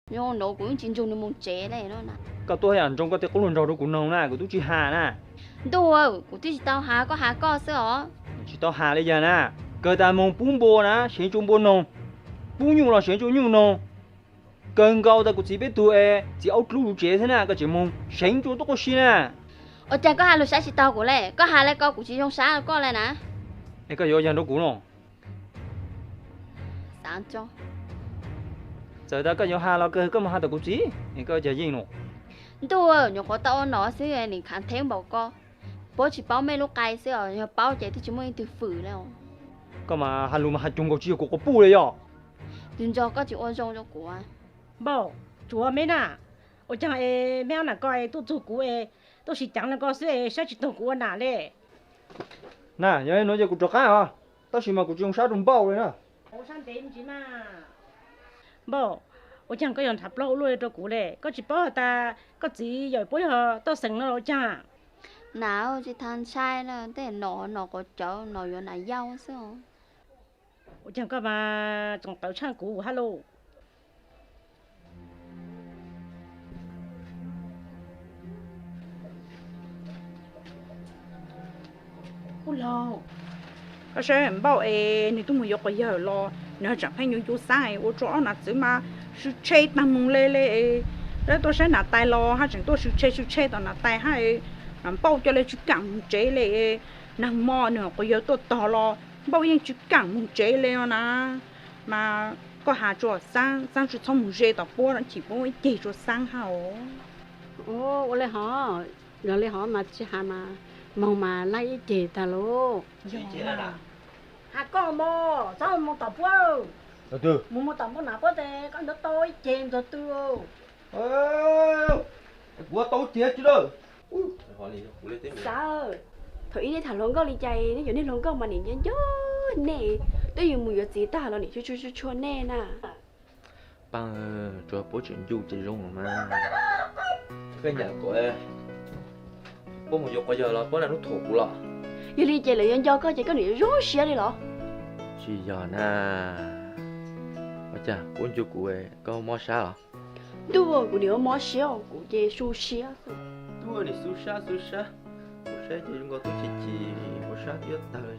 Nyob no kuv yeej tsis nrug nws mus tsev li no na. Koj tuaj haj yam nroo koj tej qub hluas nraug rau kuv noog na, kuv twb tsis has na. Ntuj, kuv twb tsis tau has, koj has koj xwb os. Tsis tau has li yog na, kawg tas moog pub npua na seev rua npua noog, pub nyuj los seev rua nyuj noog. Kawg nkaus tas kuv txiv peb tug es txiv aub dlub lub tsev thiab na, koj tseem moog seev rua tuab quaj si na. Ua cas koj has lus sab tsis taug kuv le? Koj has le ko kuv tsis zoo sab rau koj le na. Es koj yuav yog rau kuv no? Txawm tas koj yuav has los kawg koj mus has tom kuv txiv, es koj cag yeej no. Ntuj, nyuam qhuav tau ua nom xwb nim khav theeb npaum ko. Puab tsis paub mej lub qai xwb os, yog paub ces twb tsis muaj leej twg fwm le. Koj mas has lus mas has cuag nkaus tsis yog kuv quas puj le yog. Tus ntsog koj tsis ua zoo rau kuv. Npauj, tsuav meb na. Ua caag es meb ob nam ko es tuaj txug kuv es tuaj sib caav le ko xwb es saib tsis taug kuv ua nam le. Na, yog li nuav ces kuv rov qab os, tab sis mas kuv tsis zoo sab rau Npauj li na. Npauj, ua caag koj yog nrhav plaub ua luaj rau kuv le, koj tsis paub has tas koj txiv yawm puab yog Tooj Xeem no los ua caag? Nam, tsis tas ntshai le, tej nom nom quav cawv, nom yuav nam yau xwb. Ua caag koj mas tsoom tawv tshaaj kuv hab lauj. Ub laug, koj saib Npauj es nwg tuaj mus yuav quas yawg los nwg tseem pheej ncu ncu xaab ua rua ob nam txwv mas sw tshe taag moog le le. Lawv tuaj saib nam tais los hab tseem tuaj sw tshe sw tshe tom nam tais hab, Npauj ca le tsis kaam moog tsev le. Naag mo nwg quas yawg tuaj tog los Npauj yeej tsis kaam moog tsev le no na. Mas koj has rua xaab, xaab tsis txhob moog ze tom puab, chim puab ib ceg rua xaab hab os. Ua le hov, yog le hov mas tsis has mas moog mas laij ib ceg tag lauj. Has koj mog, txhob moog tom puab. Moog moog tom puab nam puab tes koj ntuav tau ib ceg ntxuag tw. Kuv tau ib ceg tsi lawm. Xav, thaum ub nej tham hluas nkauj li cas, nej cov niag hluas nkauj mas nim nco nco nej, twb yog mus yuav txiv tag los nim tshua tshua nej na. Paab, tsuas puab tseem ncu ces zoo mas. Koj nyam kuv, puab mus yuav quas yawg los puab naj nub thuam kuv los? Yog li ces lawv yuav nco koj ces koj nim zoo siab li los? Tsis yog na. Ua cas puab ncu kuv koj mob sab los? Ntuj, kuv nim mob siab, kuv ces xu siab. Ntuj, nim xu sab xu sab, kuv saib ces zoo nkaus tub chim chim, kuv sab twb yuav tawg li.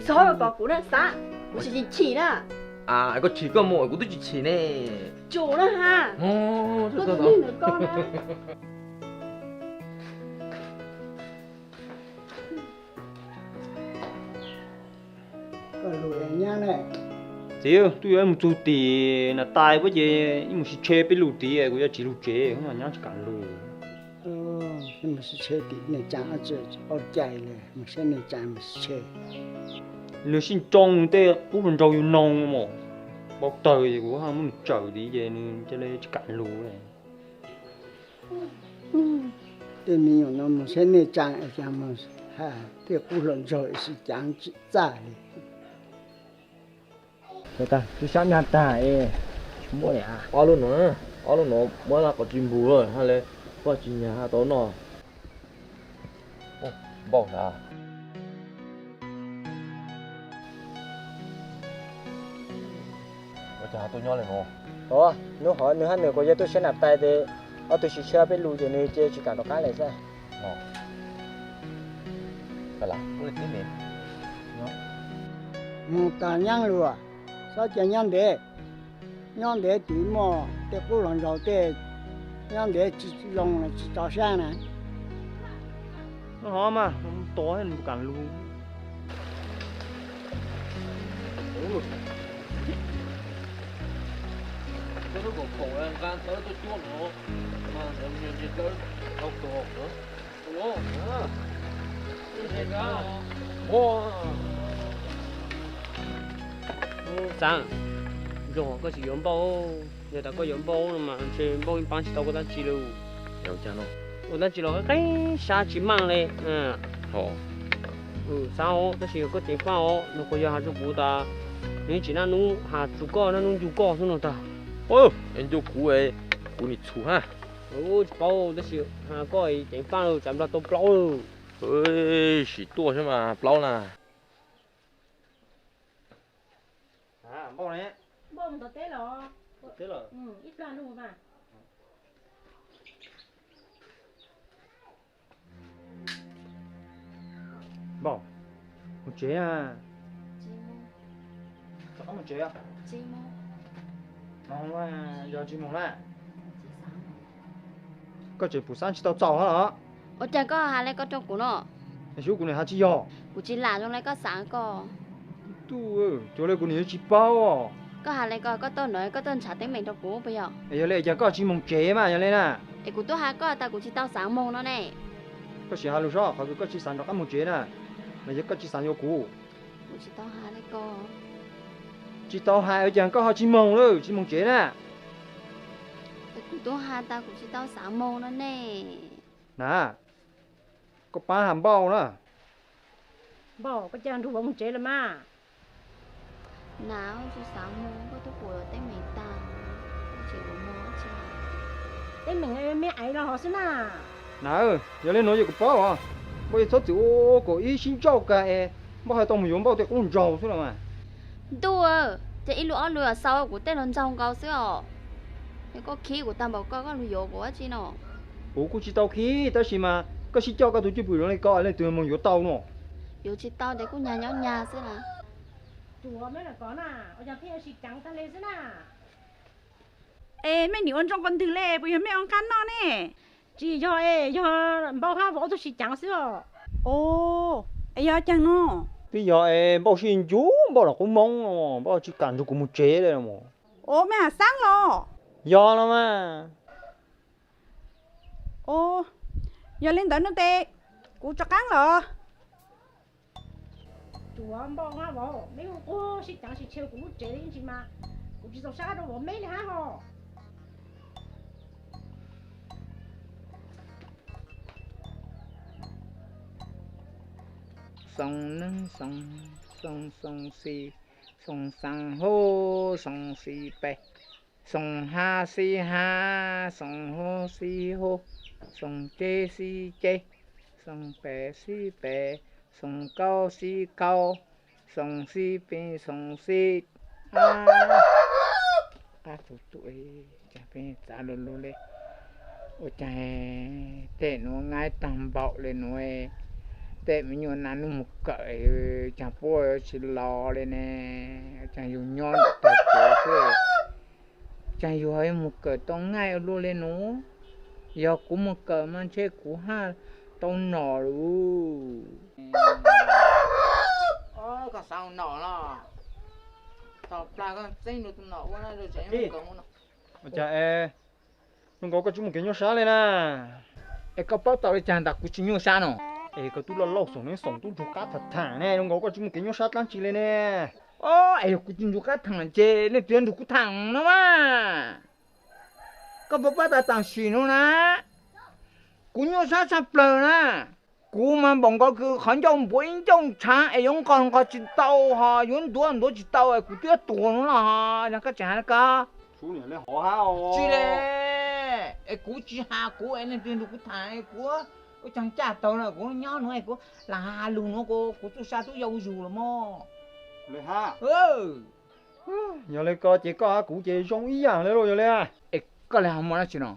Txhob kom kuv na xav, kuv tsis chim na. Koj chim koj mus, kuv twb tsis chim ne. Tsum na ha. Koj tus neeg ntawm koj na. Txiv, twb yuav mus txug tim nam tais puab ces ib mus sib tshe peb lug tid, kuv yuav tsiv lug tsev, nyab tsis kam lug. Mus sib tshe tim neej tsaa, ob cai le, mus saib neej tsaa mus sib tshe. Nws sib nroo nws tej qub hluas nraug yug noog mas, npau tawg es kuv muab nws tsawm tid ces nws ca le tsis kam lug. Tej me nyuam no mus saib neej tsaa es cas mus has tej qub hluas nraug es sib caav tsim txaj li. Twb sab nyag tag es muab ob lub no, ob lub no muab laj qos tsis npug lawm hab le, koj tsis nyag hab tau noj. Npauj na. Ua cas tuaj nyob le no? Hnub hov nws hab nws quas yawg tuaj saib nam tais tes ob tug sib tshe peb lug ces nws cia tsis kam rov qab le xwb. Mus tas nyaab luas, txhob cia nyob ntev. Nyob ntev tis muaj tej qub hluas nraug tej, nyob ntev tsis zoo tsis tso sab na. Hov mas tos nws kam lug. Xaav, zoo koj tsis yuav Npauj, yog tas koj yuav Npauj no mas ntshe Npauj yeej paab tsis tau koj dab tsi lawm. Ua dab tsi los qeeb sab tsis maaj le. Xaav os, tab sis yog koj ceev faaj os, nws quas yawg has rua kuv tas nws yeej tsis naj nub has rua koj, naj nub ncu koj xwb no tag. Ncu kuv, kuv nim txhum hab. Tsis paub, tab sis has koj ceev faaj lawm, tsaav nplog tau plaub lawm. Sim tuaj seb mas plaub na. Npauj ne? Npauj mus tom teb los. Tom teb los? Ib plag lug mas. Npauj, mus tsev na. Rov qab mus tsev. No yog tsis mus na. Koj tseem pum xav tsis tau txaus hab los? Ua cas koj has le koj rau kuv no? Xyov kuv niam has tsis yog. Kuv tsis lam zoo le koj xav koj. Tub, cuag le kuv niam yuav tsis paub. Koj has le koj, koj tuaj no koj tuaj ntshav teeb meem rau kuv puas yog? Es yog le cas koj tsis mus tsev mas yog le na? Es kuv twb has koj tas kuv tsis tau xav mus no ne. Koj sim has lus sob, qhov kws koj tsis xav rov qab mus tsev na, los yog koj tsis xav yuav kuv? Kuv tsis tau has le koj. Tsis tau has ua cas koj ho tsis mus lawm, tsis mus tsev na? Es kuv twb has tas kuv tsis tau xav mus no ne. Na, koj pab has Npauj na. Npauj, koj cia nrug vauv mus tsev los mas. Na, tsis xav mus, koj twb pum teeb meem tag, tsis mus tsis. Teeb meem me aiv los hov xwb na. Na, yog le nuav yog kuv paub os. Npauj yeej txhob txwm ua kom ib sib ntsauj kag es Npauj hais tau mus yuav Npauj tej qub ntsaug xwb los mas. Ntuj, ces ib lus ob lus xaus kuv tej hluas nraug nkaus xwb os. Yog koj khib kuv tag npaum koj, koj lug yuav kuv ua dab tsi no? Kuv kuj tsis tau khib tab sis mas koj sib coj koj tus cwj pwm zoo li ko leej twg mus yuav tau no? Yuav tsis tau ces kuj nyag nyob nyag xwb na. Tuav me lam kov na, ua cas pheej yuav sib caav tag le xwb na. Es mej nim ua ntsoog qhov ntwg le, puas yog mej ua nqaj noj ne? Tsis yog es, yog Npauj hab vauv tug sib caav xwb os. Es yog caag no? Twb yog es Npauj sib ncu, Npauj los qub moob, Npauj tsis kam nrug kuv mus tsev le. Os, mej has xaab los? Yog los mas. Os, yog le ntawd no tes kuv rov qaab los. Tuav Npauj hab vauv, meb ua quag sib caav sib tshev kuv lub tsev le ntsis mas, kuv tsis txaus sab rau vauv meb le hab hos. Xoo neeb xoo, xoo xoo xib, xoo xaa hub, xoo xib peb, xoo hab xib hab, xoo hub xib hub, xoo ceb xib ceb, xoo peb xib peb, xoo kaub xib kaub, xoo xib peb, xoo xib qab tu tu, caag peb txav lug lug le. Ua caag tej nuav ngaib taag npaum le nuav, tej me nyuam naj nub mus kawm caag puab tsis los le ne, caag yug nyob tag kev xwb, caag yug mus kawm tau ngaij ua luaj le nuav. Yog kuv mus kawm mas ntshe kuv haj tau nom lawm. Koj xaav nom los? Thaum plag koj txeeb nrug tus nom ua na, ua caag es zoo nkaus koj tsis muaj kev nyuaj sab le na. Es koj paub tau le caag tas kuv tsis nyuaj sab no? Es koj tub loj lauj, xoom neeb xoom tub nrug qab thaam thaam ne, zoo nkaus koj tsis muaj kev nyuaj sab dlaab tsi le ne. Os, es yog kuv tsis nrug qab thaam ces leej twg nrug kuv thaam no mas? Koj puas paub tas tam sim no na, kuv nyuaj sab tshaj plawg na. Kuv mas npaum nkaus kws qhov ncauj npuav ib ncauj ntshaav es yuav nqos nqos tsis tau, ho yuav ntuav ntuav tsis tau es kuv twb tuag no los ho, yog koj tseem has le ko. Tsis le, es kuv tsis has kuv es leej twg nrug kuv thaam, kuv ua caag caj tau na, kuv nyob nuav kuv lam has lug nuav kuv txuj sa tub yau zug los mog. Yog le ko ces koj hab kuv ces zoo ib yaam le lauj, yog le. Es koj le has muaj dlaab tsi no?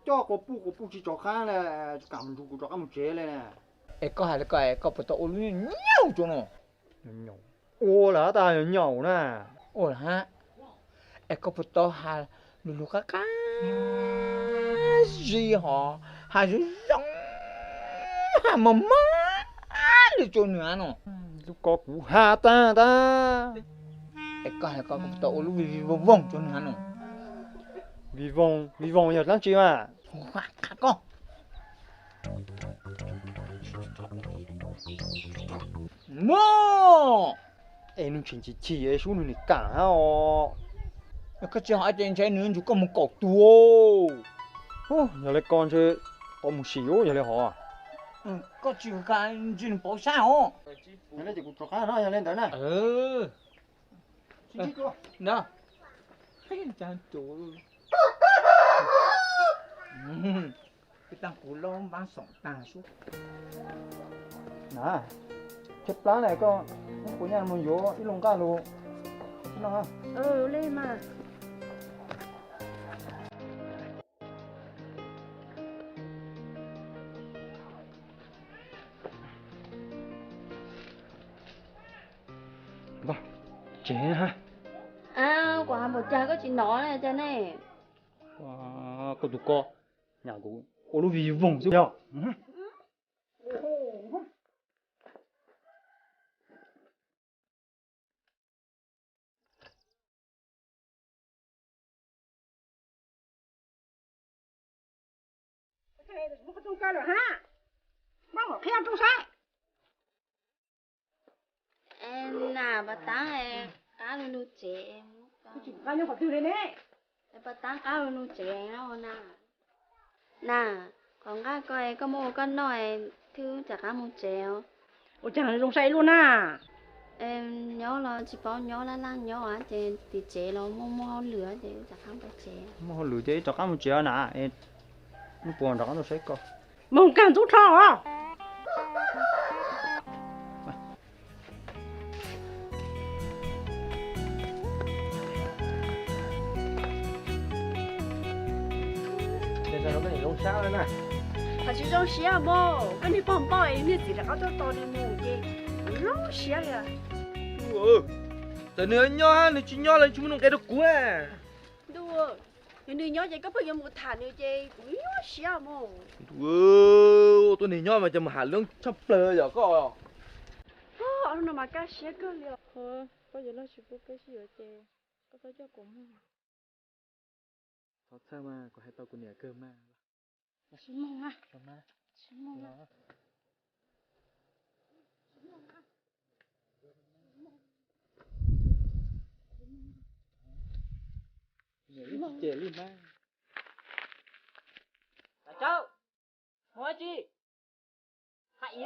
Coj quas puj quas puj tsis rov qab le, tsis kam nrug kuv rov qab mus tsev le. Es koj has le ko, koj puas tau ua lub nyuj nyaum rua no? Ua lawm hab tas nyaum na. Ua lawm hab. Es koj puas tau has lug lug qab qab zib hov, has zoo zoo, has mos mos le rua nwg no? Lub ko kuv has tag tag. Es koj has le ko, koj puas tau ua lub vij vij voog voog rua nwg no? Vij voog, vij voog yog dlaab tsi mas? Koj es nwg tseem chim chim es sub nwg nim kaam hab os. Koj tsis hov ces ntshe nwg nrug koj mus kaum tug. Yog le ko ntshe tau mus sim yog le hov. Koj tsis kam ntshe nwg pauv sab os. Yog le ces kuv rov qab no, yog le ntawd na. Kuv taag kuv lub npaab xoom taag sub. Na, Tshaib plab na koj, kuv nyaj mus yuav ib lub nqaj lug no. Li mas. Tsev, kuv hais npaum cas koj tsis hnov li cas ne? Koj tus ko, nyam kuv ua lub vij voog xwb yog. Nas, pas tab qab lug lug tsev. Pas tab qab lug lug tsev na. Nas, qhov nqaj ko koj muab ua koj noj, wb rov qab mus tsev os. Ua cas zoo saib ib lub na. Nyob los tsis paub nyob, laj laj nyob ces tim tsev los muaj muaj hauj lwm ces wb rov qab mus tsev. Muaj hauj lwm ces wb rov qab mus tsev os na. Hnub puas rov qab tuaj saib koj. Moog kag ntxub dlho os. Tsis zoo siab mog, koj niag pog npauj es niag txiv rov qab tuaj tos nws mus ces kuv nyuaj siab li. Txawm nws nyob nws tsis nyob los tsis muaj nuj nqis rau kuv na. Ntuj, yog nws nyob ces koj pheej yuav mus tham nws ces kuv nyuaj siab mog. Ntuj, ua tuab neeg nyob mas cas mus ham lub tshaj plaws yom koj. Hnub no mas kaj siab kawg li os. Koj yuav luag tsis pub peb sib yuav ces koj txhob coj kuv mus. Thov txhawj mas kuv hais tau kuv niam kawg mas. Tsis mus na. Tsis mus na. Niam tsis cem li mas. Koj tsaug, mus ua tsi? Hais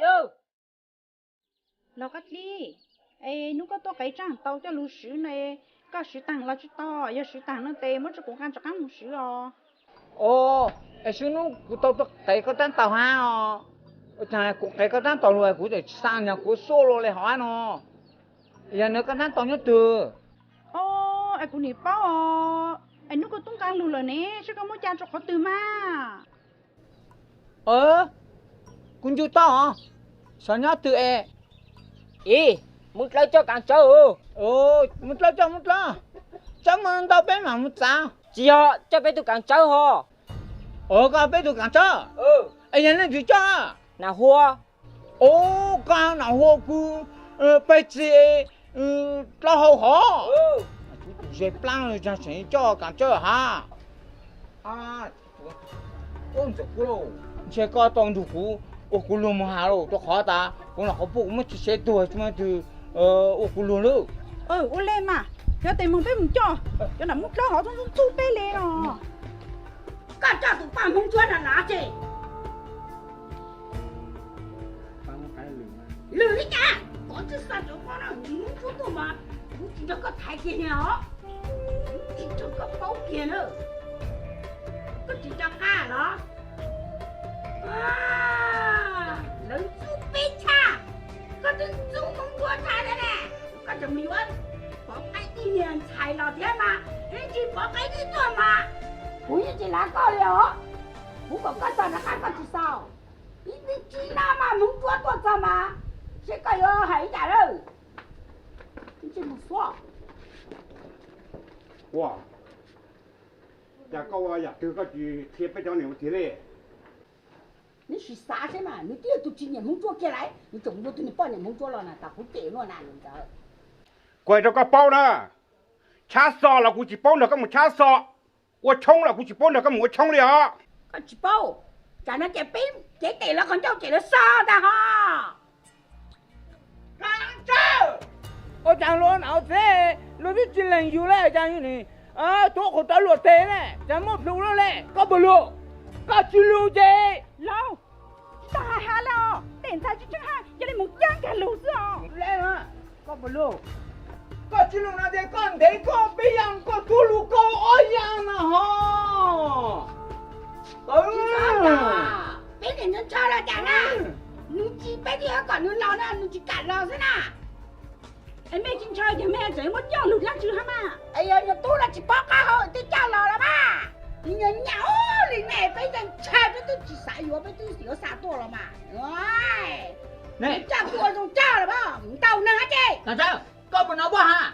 Los koj dib, es hnub koj tuaj qev tsaaj taus coj lug swv na, koj swv taag los tsis tau, yog swv taag no tes muab rau kuv nqa rov qaab mus swv os. Os, es swb hnub kuv tau tuaj qev koj taab taus hab os. Ua caag kuv qev koj taab taus lug kuv tseem tsis xaa nyog kuv xuaj lug le hov no. Yog nws koj taab taus nyob twg? Os, es kuv nim paub os, es hnub koj tub nqaa lug lawm ne, seb koj muab ca rau qhov twg mas? Kuv ncu tau os, xyov nyob twg es. Ib, Moob Dlawb coj Kaav Tsawb. Moob Dlawb coj Moob Dlawb, Tsawb mas ntau peb mam mus txav. Tsis yog, coj peb tug Kaav Tsawb ho. Os, koj peb tug Kaav Tsawb. Es yog leej twg coj? Nam Hua. Os, koj Nam Hua kuv peb txiv dlab hau hov. Kuv tus zeb plaab tseem coj Kaav Tsawb hab. Ntshai koj tau nrug kuv ua kuv luag moog has lauj, rau qhov tas kuv nom qhov puj kuv muab tsis sev tuag tsis muaj leej twg ua kuv luag lawm. Ua le mas, yog tes moog peb mus coj, cov nam Moob Dlawb hov txhub txhub peb le los. Koj coj tus poj Hmoob Ntsuab no los tsi? Lwm li cas, koj tsi xa cov ko no, Hmoob Ntsuab tuaj mas kuv tsis nrog koj thaiv kiag li os. Tsis nrog koj paub kiag na. Koj tsis nco qab los? Lawv ntxub peb tshaj, koj twb ntxub Hmoob Ntsuab tshaj thiab ne. Koj tseem mus yuav Pov Qaib tij niag ntxhais los thiab mas, ib tsam Pov Qaib tij tuaj mas kuv yeej tsis lav koj li os. Kuv kom koj xa rov qab koj tsis xa. Ib ntsis no mas Hmoob Ntsuab tuaj txog mas seb koj yuav hais ib yam lawm. Ua cas koj ua yam twg koj tsis qhia peb cov niam ua txiv li? Neb sim xav seb mas nws twb yog tus tsis nyiam Hmoob Ntsuab kiag lawm, nws tseem mus yuav tus niag poj niam Hmoob Ntsuab los na, tas kuv cem luaj na ntawd. Kuv hais rau koj paub na, Tshab Xo los kuv tsis paub nrog koj mus tshab xo, ua tshoob los kuv tsis paub nrog koj mus ua tshoob li os. Koj tsis paub, tsam no ces peb cev tes lawv qhov ncauj ces lawv xo ntag ho. Ua cas luag nam txiv luag twb tsis lees yus le, cas yus nim tuav qhov rawv luag tes ne, cas muaj plhu luaj le, koj puas lug? Koj tsis lug ces. Laug, tsis tau hais has le os, tej ntxhais tsis tseeb hab yog li mus cab nkag lug xwb os. Koj puas lug? Koj tsis lug no ces koj ntev koj peb yaam, koj tuav lug koj ob yaam na ho. Peb niam ntshaw los cas na, nws Tsis, peb twb yuav kom nws los no nws tsis kam los xwb na. Es mej tsis ntshaw ces mej tseem muab coj lug dlaab tsi hab mas? Es yog yus tub no tsis paub qab hau twb coj los los mas. Nws nyuag nyam li nej peb yeej ntshai peb twb tsis xav yuav peb twb yuav xa tuaj los mas. Coj tuaj zoo coj los mas ntau neeg hab ces. Koj puas nov npaj has?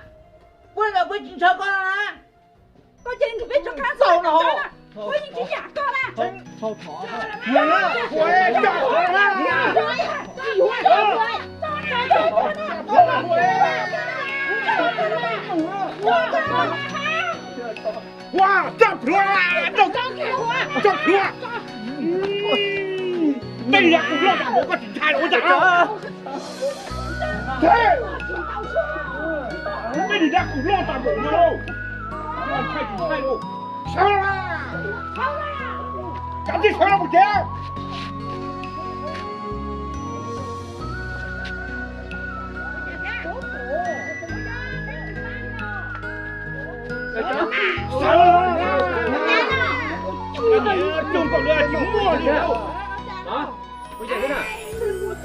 Puab los puab tsis ntshaw koj no na. Koj cia li nrug peb rov qab xwb no, puab yeej tsis yam koj na. Ua, tso plhuav, tso plhuav. Peb li dab kuv loj tas npaum koj tsis ntshai los ua cas? Peb li dab kuv loj tas npaum no, ntshai tsis ntshai los? Sawv los, kav tsij sawv los mus tsev.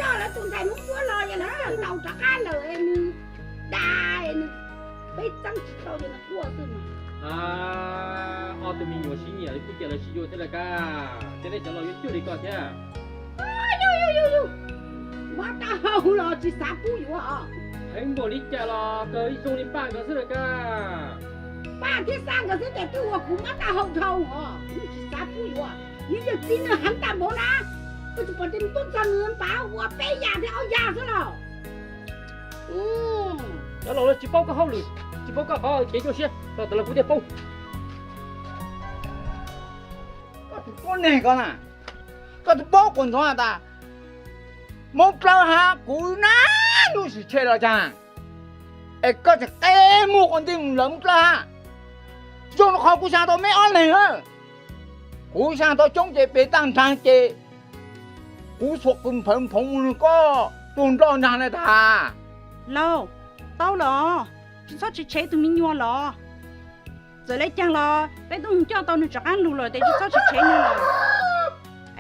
Coj lawv tus ntxhais Hmoob Suab los yog lawv ntaus rov qab lawm, nws da, nws, peb txeeb tsis tau ces nws quaj xwb mas. Ob tug me nyuam sib nyiam li kuj cia lawv sib yuav thiab lawm kab, cia nej cov laus yuav cuag li koj thiab. Mob taub hau los tsis xav pub yuav os. Heev npaum li cas los kawg ib zoo li Paj nkawd xwb lawm kab. Paj thiab Xaj nkawd xwb ces twb ua kuv mob taub hau dhau os, yeej tsis xav pub yuav. Yus yawm txiv nws heev tag npaum na, koj tsis pom tias nws tuaj txog nws npav ua peb yam thiab ob yam xwb los. Cov laus tsis paub koj hauj lwm, tsis paub koj qhov kev nyuaj siab los tas los kuv thiaj paub. Koj tus tuab neeg ko na, koj twb paub quas ntxoov has tas Hmoob Dlawb Hab kuv nab lub sim tshe los caag, es koj tseem qe muag quas ntij mus lawv Hmoob Dlawb Hab. Zoo rau qhov kuv xyaa tau meb ob leeg na, kuv xyaa tau coob ces pes taag nrhaag ces kuv xuas qws nphawv nphoov mus nrug koj tuag nroj nraag le tag. Laus, tau los, tsis txhob tshev tshev tus me nyuam los. Txawm le caag los peb tub mus coj tau nws rov qaab lug lawm tes tsis txhob tshev tshev nws lawm.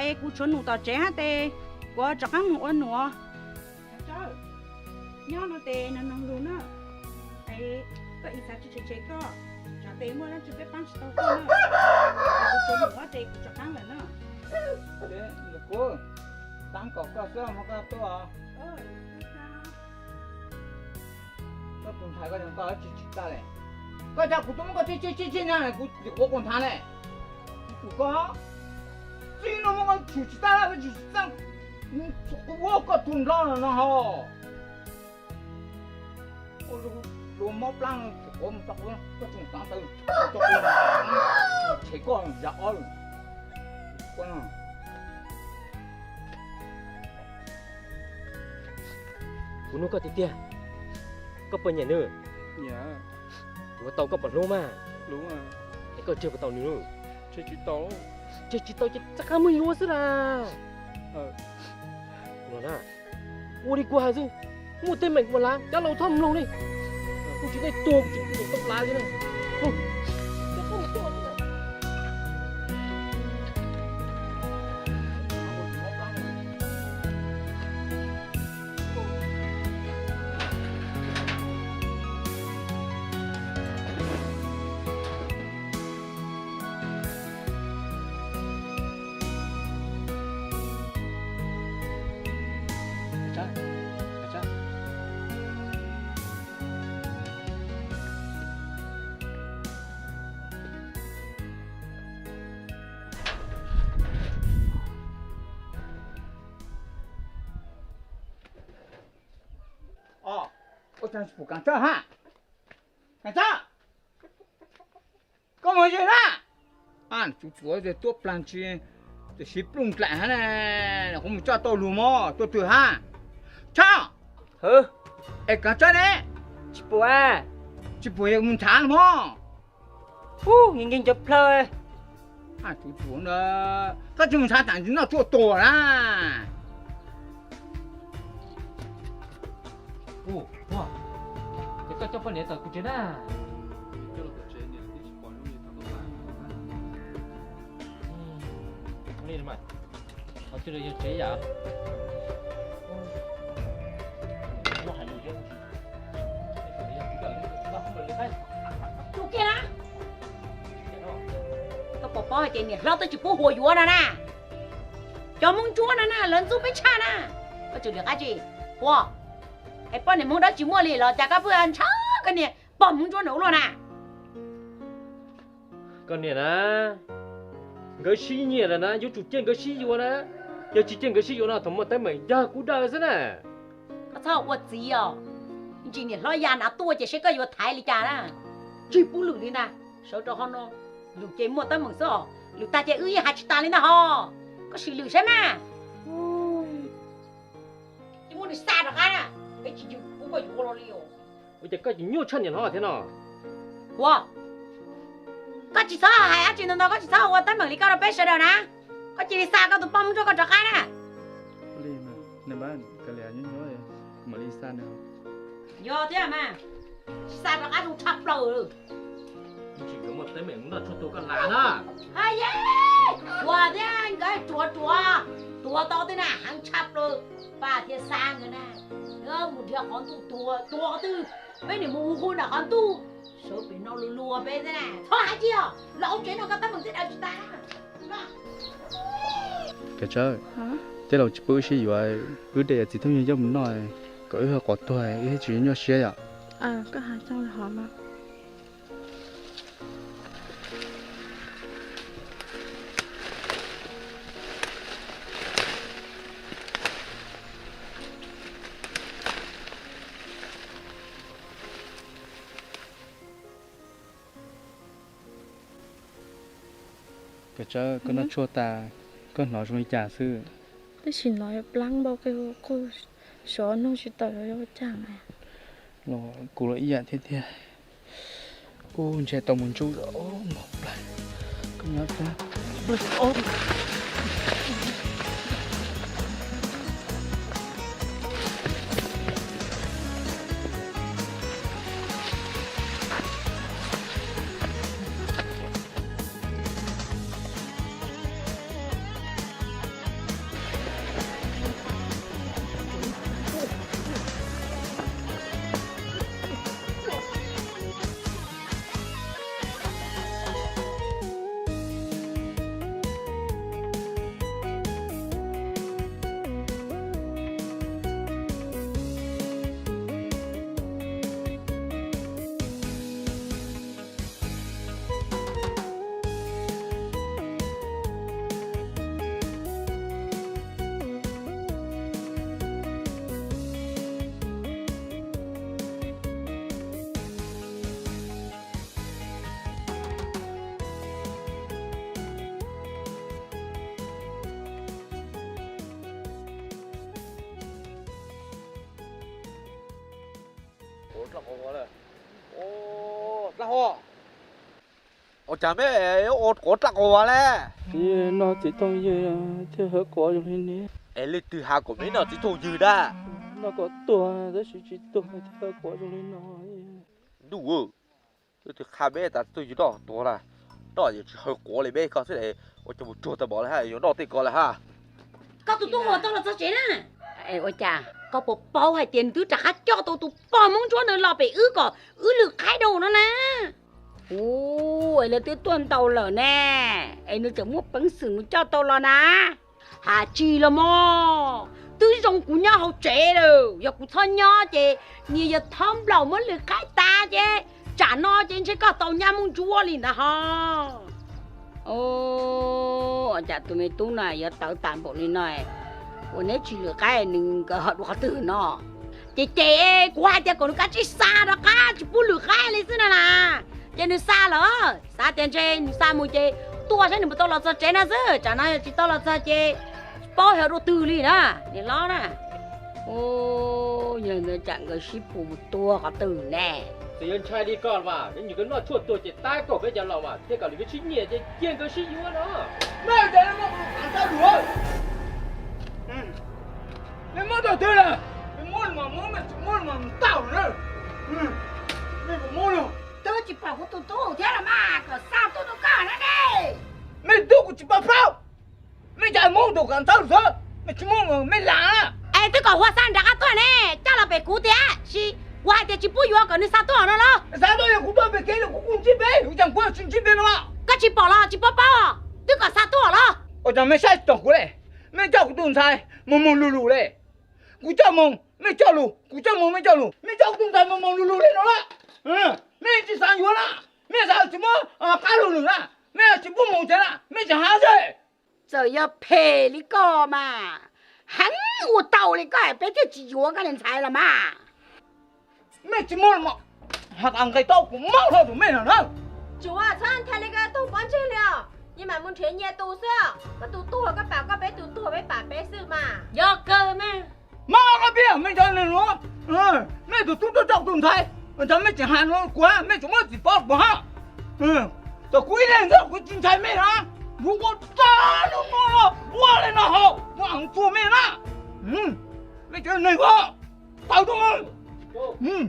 Es kuv tshuav num tom tsev hab tes kuv rov qaab mus ua nuav. Nyob no tes noog noog lug na. Es koj ib xav tsis tshev tshev koj, tsam tes muaj dlaab tsi peb paab tsis tau koj na. Kuv tshuav num tes kuv rov qaab lawm na. Kuv taab kom koj xwb mas koj tuaj. Koj tus ntxhais koj tsis tau tsis tsis tag le. Koj cas kuv tuaj muab koj tseg tseg tseg tseg na kuv quav quas nthav le. Kuv koj txij no muab koj tshum tsis tag, koj tshum tsis tag, kuv ua koj tug nroj no hos. Ua mob plaab tsis quav mus txog, koj tsis xaav tawv, tshev koj yam ob. Kuv nug koj tiag tiag, koj puas nyiam nws? Kuv tau koj puas hlub mas? Es koj tseg puas tau nws? Tseg tsis tau ces rov qab muab yuav xwb las. Ua li kuv has xwb, muaj teeb meem kuv mam lav, cov laus txhob mloog li. Kuv tsis tej tuag kuv tsis tau lav li na. Ua caag tsis pum Kaam Tsawb hab? Kaam Tsawb, koj moog ze na. Tsuav tsuav tuab plaag tsi, tam sim plooj dlaim hab na, kuv mus coj tau lug mog, tuaj twg hab? Tsab, es Kaam Tsawb ne? Tsis pum, tsis pum mus nrhav mog. Ub, nkeeg nkeeg cov plhaw. Tsuav tsuav, koj tsi mus nrhav taam ntsis noj tshuaj tuag na. Ub, es koj coj poj niam tawm kuv tsev na. Qhov twg yog tsev yam? Tus kiag na, koj puas paub hais tias niam hlob twb tsis pub Huas yuav no na. Cov Hmoob Ntsuab no na, lawv ntxub peb tshaj na. Koj tsis lwm qab tsis, Huas, es poj niam Hmoob dab tsis muaj li los cas koj pheej ntshaw koj niag pog Hmoob Ntsuab no ua luaj na. Koj niam na, nkawd sib nyiam lawm na, yuav tsum cia nkawd sib yuav na. Yog tsis cia nkawd sib yuav no thaum muaj teeb meem yog kuv daws xwb na. Koj txhob ua txiv os, ntsis niam hlob ya nav tuaj ces seb koj yuav thaiv li cas na. Tsis pub lwm li ntag, sawv rau qhov no, lwm ces muaj teeb meem xwb os, lwm tag ces wb yeej hais tsis tas li ntag ho. Koj sim lwm saib mas. Ces muab nws xa rov qab na, peb tsis pub koj yuav los li os. Ua cas koj tsis nyuaj tshaj niam hlob thiab no? Huas, koj tsis txhob hais dab tsi ntau ntau, koj tsis txhob ua teeb meem li koj rau peb sawv daws na. Koj cia li xa koj tus poj Hmoob Ntsuab koj rov qab na. Yog thiab mas, tsis xa rov qab zoo tshaj plaws. Tsis nkawd muaj teeb meem noj tshuaj tuag koj lam na. Huas thiab nkawd ruam ruam, tuav tau tej na heev tshaj plaws, pab thiaj xa nkawd na. Mus nrhiav qhov ntuj tuag, tuag qhov twg, peb niam mus hu hu nram qhov ntuj, sawv pem no luag luag peb xwb na. Txhob hais tsis os, los hauv tsev no koj teeb meem tej daws tsis tas. Kav Tsawb, tej laus tsis pub wb sib yuav, wb de yawm txiv Tooj Yawg coj mus noj, kom wb ho quav tuag wb thiaj tsis nyuaj siab yom. Kav Tsawb, koj noj tshuaj tas, koj hnov zoo li cas xwb? Tab sis hnov yuav plab npaum koj, sov nug tsis tawm yuav ua cas mas. Los kuv los ib yam thiab tiag. Ub, ntshe tau mus ntsuj os, mob plawg. Koj nyob plab. Ua cas me ua quav dlaj quas vag le? Noj txiv tooj ywg thiaj haw quav zoo li ne. Es leej twg hais kom me noj txiv tooj ywg da? Noj kom tuag tab sis tsis tuag thiaj haw quav zoo li no. Ntuj, leej twg qha me tas txiv tooj ywg noj tuag na? Noj yeej tsis haw quav li me koj xwb, ua cas mus tsuag tag npaum li hab, yuav noj tej ko lawm hab. Koj tus tub mus tau los txog tsev na. Ua cas koj puas paub hais tias nws twb rov qab coj tau tus pog Hmoob Ntsuab ntawd los pem wb kom wb lwm qaib rau no na? Ub, es lawv twb tuaj ntau lawm ne, es nws tseem muaj peev xwm mus coj tau los na. Has tsis los mog, twb zoo kuv nyob hauv tsev lawm, yog kuv txhob nyob ces niag yawg Thab Nplaum muab lwm qaib tas ces tsam no ces ntshe koj tau nyab Hmoob Ntsuab li ntawd ho. Ua cas tus me tub no yuav tawv tas npaum li no, ua neb tsis lwm qaib nws nkawd ho dua qhov twg no? Ces ces kuv hais tias kom nws kav tsij xa rov qab, tsis pub lwm qaib li xwb na na. Ces nws xa lawm, xav tias ntshe nws xa mus ces tuaj saib nws puas tau los txog tsev no xwb, tsam no yog tsis tau los txog ces tsis paub yog dua twg li na, niam hlob na. Yog ntawd tsam nkawd sib pus mus tua qhov twg ne? Txawm yuav ntshai li koj mas, nyob nyuam nkawd noj tshuaj tuag ces tab kaum peb cov laus mas thiaj kom lwm peb sib nyiam ces cia nkawd sib yuav no. Nej muab rau twg lawm? Muab los muab, tsis muab los tau na. Nej puas muab los? Twb tsis pom kuv tus tub thiab los mas kom xa tuaj rau koj na ne. Nej tub kuv tsis pom paub. Nej cov muab rau Kav Ntxawg xwb, nej tsis muab mej lam. Es twb kom Huas xa nram qab tuaj ne, coj los pem kuv tiag sis Kuv hais tias tsis pub yuav kom nws xa tuaj no los? Xa tuaj yog kuv tuaj pem kev los kuv kuj ntsib peb, ua cas kuv tsis ntsib peb no? Koj tsis pom los tsis paub paub, twb kom xa tuaj los? Ua cas mej saib tsis taus kuv li? Mej coj kuv tus ntxhais moog moog lug lug li. Kuv coj moog mej coj lug, kuv coj moog mej coj lug, mej coj kuv tus ntxhais moog moog lug lug li no lawm. Mej tsis xav yuav na, mej xav tsis muab qab lug lwm na, mej tsis pub moog tsev na, mej tseem hab xwb. Txawm yog phem li koj mas, heev ua tau li koj peb thiaj tsis yuav koj niag ntxhais los mas. Mej tsis muab los mas, has tas nqis tau kuv maj hlo tus mej no na. Tsuav txhob nthe li koj tug pob ntseg li os, yeej mam mus nrhiav nyias tus xwb. Koj tus tuag koj pam koj, peb tus tuag peb pam peb xwb mas. Yog kawg mas. Maj koj pib mej cov neeg nuav, mej tus tub tuaj coj kuv tus ntxhais, cov mej tseem has nuav kuv, mej tseem muab txiv pov kuv hab. Txawm kuv ib leeg ntxawg kuv tsis ntshai mej na, kuv ua tag lub nuav los ua li no hauv kuv txuag mej na. Mej cov neeg ko, tawm tuaj mus.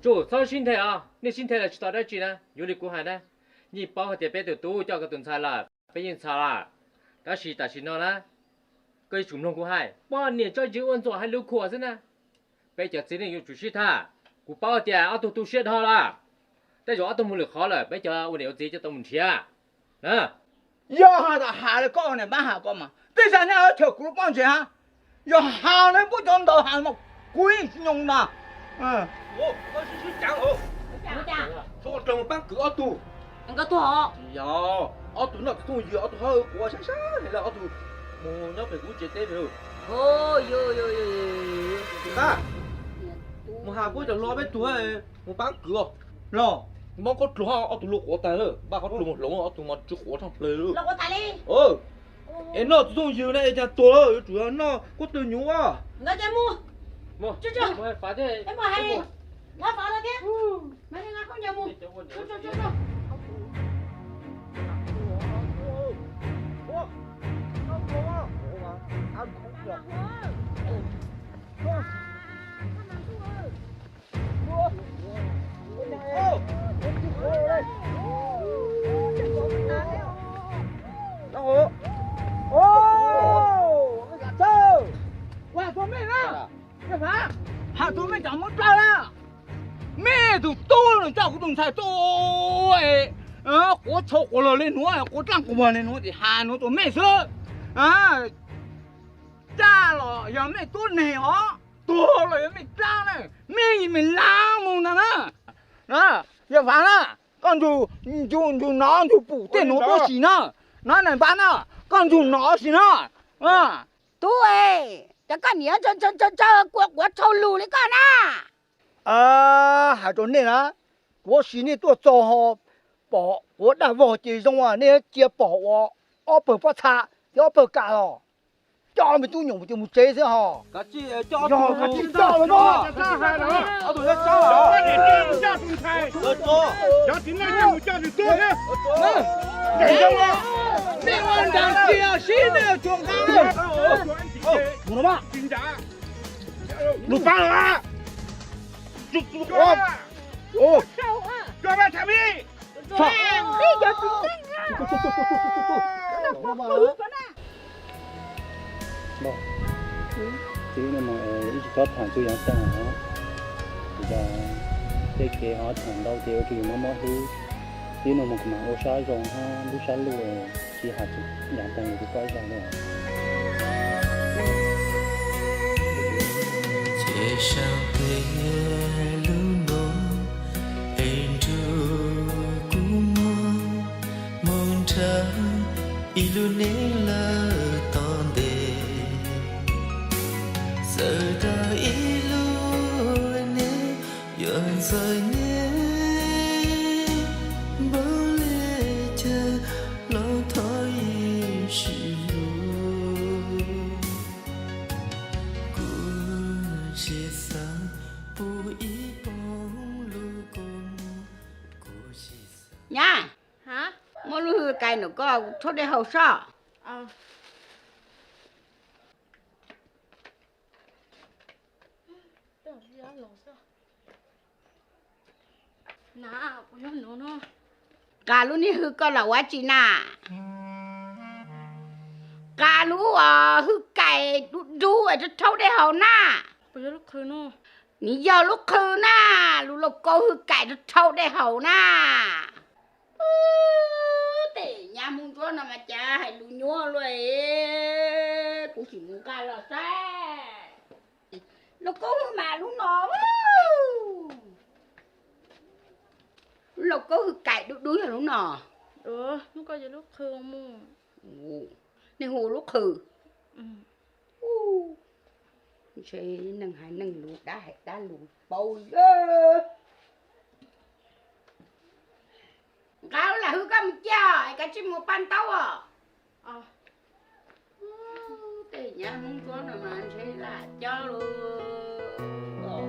Tsuav txhob sib nthe os, nej sib nthe los tsis tau dab tsi na. Yuav li kuv hais na, yeej paub hais tias peb tus tub coj koj tus ntxhais lawm, peb yeej txhaum lawm. Tab sis tam sim no na, koj yuav tsum mloog kuv hais, poj niam tso yws ua ntxuam hais lus khuam xwb na. Peb cov txiv neej yuav tsum sib tham. Kuv paub tias ob tug tu siab dhau lawm, tej zaum ob tug mus lwm qhov lawm, peb cov ua niam ua txiv coj tau mus nrhiav na. Yog has tas has li koj niam pab has koj mas tej zag nej chaw kuv lub pob ntseg hab. Yog has li puab cov ntawd has mas kuv yeej tsis nyoo na. Sib sib cav, paab kwv ob tug. Yog ob tug noj tug thooj ywg, ob tug hab quav sab sab li lawm, ob tug mus nyob pem kuv tsev teb pem lawm. Mus has puab cov hluas peb tug, mus paab kwv os. Los, mob khaub dluag, ob tug luag quav tag lawm, npaj khaub dluag mus hloov, ob tug mas tsi quav tshaaj plawg lawm. Es noj tug thooj ywg na es cas tuag lawm, yuav tsum noj kuab tw nyuv. Has rua mej na, has rua mej cov muab dlawb na. Mej tus tub nws coj kuv tus ntxhais tuaj, quav tshau quas lawg li nuav, quav dlaaj quas muag li nuav, ces has nuav rua mej xwb. Caj los yog mej tuab neeg os, tuag los yog mej dlaab na, mej yeej mej laab moog ntag na. Yawg Fav na, koj ntsug nov ntsug pum tej nuav tuab si na, nov na npab na, koj ntsug nov si na. Tub, cov koj niam ntsawg ntsawg kua quav tshau lug li koj na. Has rua nej na, kuv sim nej tuaj txog ho pom quav daj vog ces zoo nej cia pom ua ob pawg pob txha thiab ob pawg kam los. Coj mej tub nyuam mus ces mus tsev xwb ho. Yog tsis coj los no, nej ua nraag cia sib nej tsuag nqaa. Mus no mas. Lug paab lawm. Txij no mus ib tsis txhob tham txug Yaav Taag os. Tej kev ho tham ntau ces ua rua yus mob mob hlwb. Txij no mus kuv mam ua sab zoo hab lub sab luj tsis has txug Yaav Taag yus tus koj zag li. Ces saib peb lub ntuj es nrug kuv moog, moog nrhav ib lub neej lawm tog ntev. Txawm tau ib lub neej yuav ntxhov nyem npaum li cas los thov ib sim lug. Kuv tsis xav pum ib poog lug kua muag, kuv tsis xav. Nyab, muab lub hwj kais nrug koj rhaub dej haus soj. Qas lub niag hwj koj los ua dlaab tsi na? Qas lub hwj kais dub dub rhaub dej haus na. Nws yog lub qhw na, lub lauj kaub hwj kaim rau dhau dej haus na. Tej nyab Hmoob Ntsuab no mas cas hais lus nyuaj luaj, kuv tsis mus nqa los saib. Lauj kaub hwj mas lub no, lub lauj kaub hwj kaim dub dub yog lub no. Hnub ko yog lub qhw mus. Nej hu lub qhw. Ntshe neeg hais neeg lus, dab hais dab lus paub. Nqa lam hwj koj mus cia es kav tsij mus paj ntaub os. Tej nyab Hmoob Ntsuab no mas ntshe lam cob lawm. Cov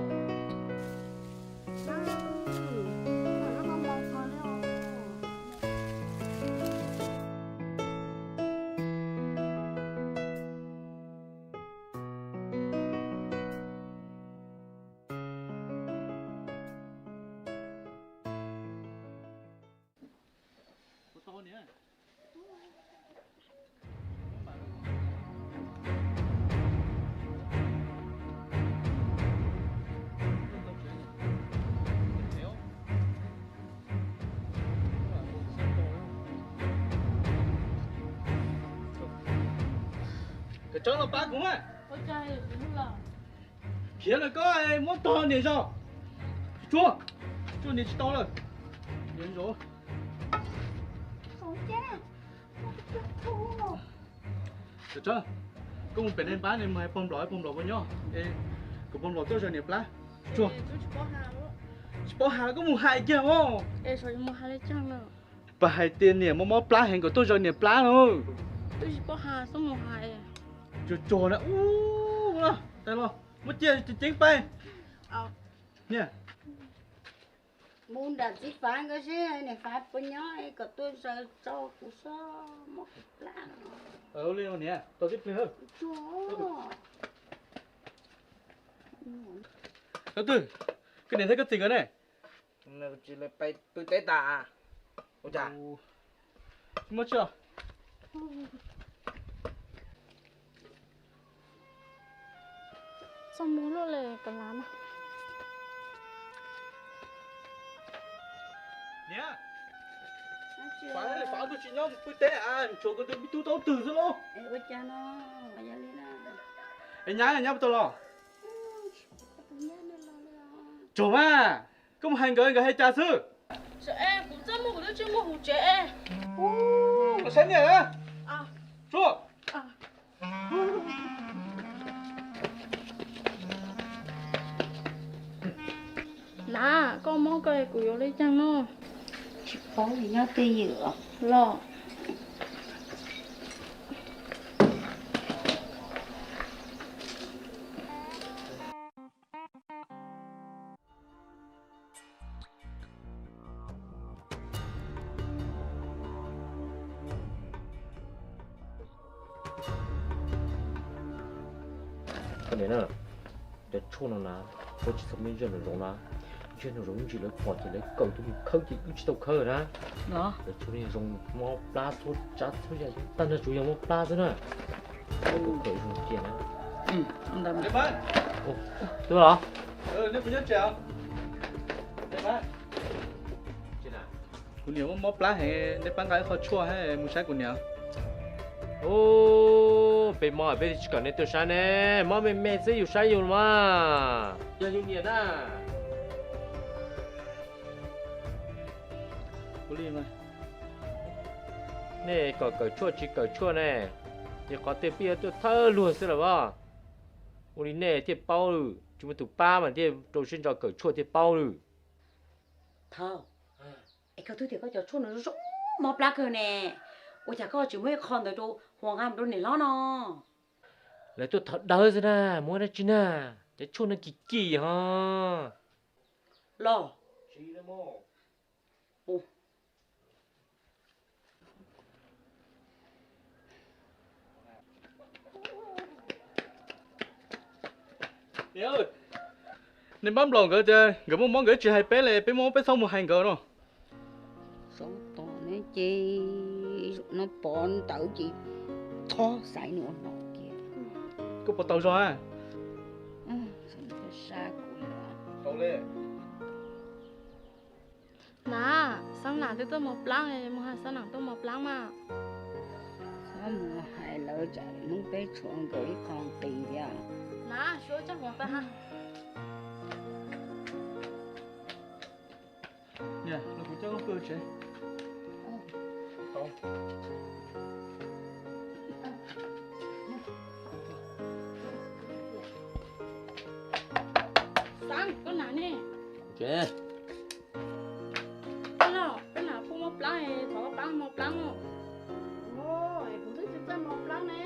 tsob no pab kuv na. Khiav lawm koj muab tog niam zog. Tsuag, tsuag niam tsis tau lawm. Niam zog. Koj mus pem nej npab ne, mus hais pog nplaum, pog nplaum puas nyob es kom pog nplaum tuaj zaws niam plab. Tsuag, tsis paub hais koj mus hais kiag os. Pab hais tias niam mob mob plab heev kom tuaj zaws niam plab no. Tsuag tsuag na, ub, los muab cia ceev ceev pab. Niam, mus nram txiv Fav nkawd seb niam Fav puas nyob kom tuaj zaws tso kuv sob mob plab no. Ua li niam, tos tib pliag. Tsuag, koj niam thiab koj txiv nkawd ne? Tsis pw teb tas. Ua cas? Tsis muaj tsi os. Txoj muag luaj li kav lav na. Niam, Fav, Fav tus tsis nyob mus pw teb, tshuav kuv tus me tub taub twg xwb lauj. Es nyab, nyab puas tau los? Tsuag mas, koj mus hais nkawd, nkawd hais cas xwb? Kuv txaj muag kuv twb tsis muaj hauv tsev. Los saib niam na. Tsuag. Nav, koj mob koj kuv yuav li cas no? Tsis paub li, nyob twj ywm los. Koj niam na, cov tshuaj no na, koj tsis txhob muab nyiaj nraum zoov na. Nyiaj nraum zoov ib ntsis lawv pom ces lawv kawm tuaj mus khawb ces wb tsis tau khawb na. Cov tshuaj no zoo mob plab txhua tsav txhua yam, tag nrho tsuas yog mob plab xwb na. Koj kawm zoo cia na. Twb los? Kuv niam mob mob plab heev, nej pab nqa ib qho tshuaj mus saib kuv niam. Ub, peb mob peb tsis kom nej tuaj saib ne, mob me me xwb yus saib yus los mas. Yog yus niam na. Nej kom kawm tshuaj tsis kawm tshuaj ne, ces qhov twg peb yuav tuaj thawj luag xwb los as. Ua li nej thiaj paub lawm, tsis muaj tus pab mas thiaj rau siab ntso kawm tshuaj thiaj paub lawm. Thaum, es koj twb tias koj cov tshuaj no zoo mob plab kawg ne, ua cas koj tsis muab ib qho ntawd rau Huas nqa mus rau niam hlob no? Lawv tuaj thov dawb xwb na, muab dab tsi na, cov tshuaj no kim kim ho. Los. Nej pab nplaum nkawd tias nkawd muaj mob nkawd tsis hais peb li, peb muaj mob peb txhob mus hais nkawd no. Saub tom ne ces no pov ntawd ces txhob xaiv nws ua no kiag. Koj puas tau zog a? Sa kuv Nav, Xab Nam twb tuaj mos plaab, mus hais Xab Nam tuaj mos plaab mas. Txhob mus hais lawv, tsam hnub peb tshuav nkawd ib qho nqis thiab. Nav, suav tsaug mus pab ha. Niam, los kuv coj koj pw tsev. Xab, koj nav ne? Koj los, koj nav pub mos plaab, thov koj pab mos plaab os. Kuv twb tsis txawj mos plaab ne.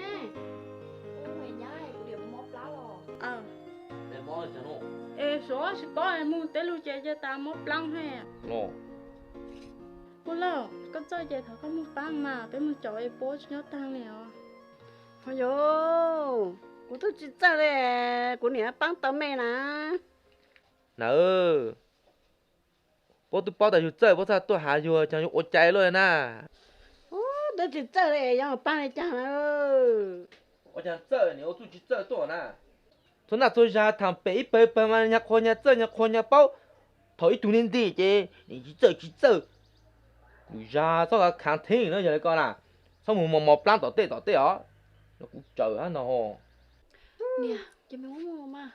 Kuv nyab kuv diam kuv mos plaab los. Es suav tsis paub es mus tej lug ces cia tas mos plaab he. Puj Lauj, koj txawj ces thov koj mus paab mas peb mus caum es puab tsis nyob taag li os. Ho yog, kuv twb tsis txawj li, kuv niam paab tau mej na. Nav, puab twb paub tas yug txawj puab txhaj tuaj has yug, caag yug ua cai luaj na. Twb tsis txawj li yog paab li caag na. Ua caag txawj, nim ua txuj tsis txawj tuaj na. Txhua naj txhua zag thaam pem ib pawg ib pawg mas nyag qhua nyag txawj nyag qhua nyag paub. Thaum ib tug ntij ntij ces nim tsis txawj tsis txawj. Lwm zag txhob khav khav theeb no yog li ko na. Txhob mus mos mos plaab tom tej tom tej os. Kuv tsawm hab no. Niam, ces mus ua mas.